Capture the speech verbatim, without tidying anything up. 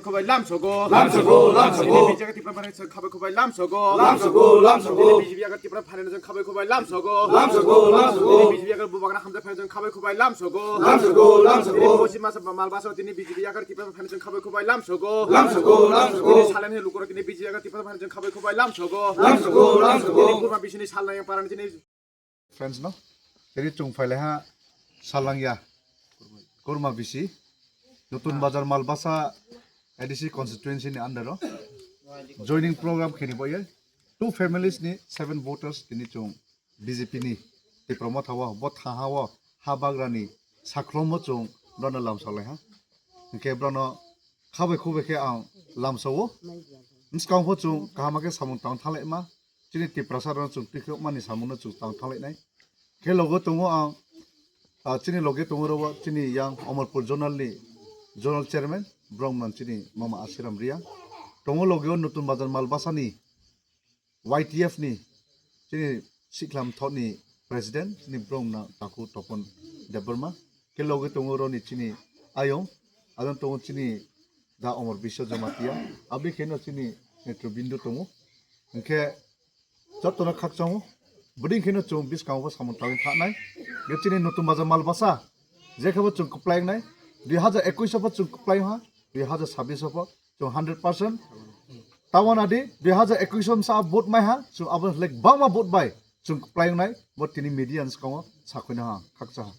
Khabai lamsogo. Lamsogo, lamsogo. Bini B J P Tipra Party chwng khabai khubai lamsogo. Lamsogo, lamsogo. Bini B J P Tipra Party chwng khabai khubai lamsogo. Lamsogo, lamsogo. Bini B J P Bubagra Hamja Party chwng khabai khubai lamsogo. Lamsogo, lamsogo. Bini Poschim Masa Malbasa tini B J P Tipra Party chwng khabai khubai lamsogo. Lamsogo, lamsogo. Bini Salen He Lukura tini B J P Tipra Party chwng khabai khubai lamsogo. Lamsogo, lamsogo. Bini Kurma Bisini Salnayang Parani tini Friends no, tini chung phailaiha Salangya, Kurma Bisi, Nutun Bazar Malbasa A D C constituency ni under o joining program khini boye two families ni seven voters tini chung B J P ni Tipra Motha o bo thaha o ha bagra ni sakhlomo chung brano lamsa laiha. Hingke brano khabai khubai khe ang lamsa o. Bwskang pho chung kaham khe samung tang thalai ma. Chini Tiprasa rok chwng twikhok mani samungno chwng tang thanglai nai. Khe logo tongo ang, ah, chini loge tongo ro chini yang Omorpur Zonal ni Zonal Chairman, borok man chini mama Asiram Riya. Tongo loge o Nutun Bazar Malbasa ni Y T F ni chini Siklam Thok ni President, chini borok na Taku Topon Debbarma. Khe loge tongo ro ni chini ayong, adon tongo chini da Omor Biswa Jamatia, aboni khe no chini netrobindu tongo. Hingkhe jotono khakchangma. Bwding kheno chwng bwskango samung tangwi thanai. Be chini Nutun Bazar Malbasa, je khe bo chwng kwplai wngnai. Dui hazar ekuish o bo chwng kwplai wngha, dui hazar sabbish o bo chwng hundred percent. Tabana di dui hazar ekuish o msa vote mai ha, chwng abo le bangma vote bai chwng kwplai wngnai. Bo tini media ni bwskango sakhuina ha, khakcha ha.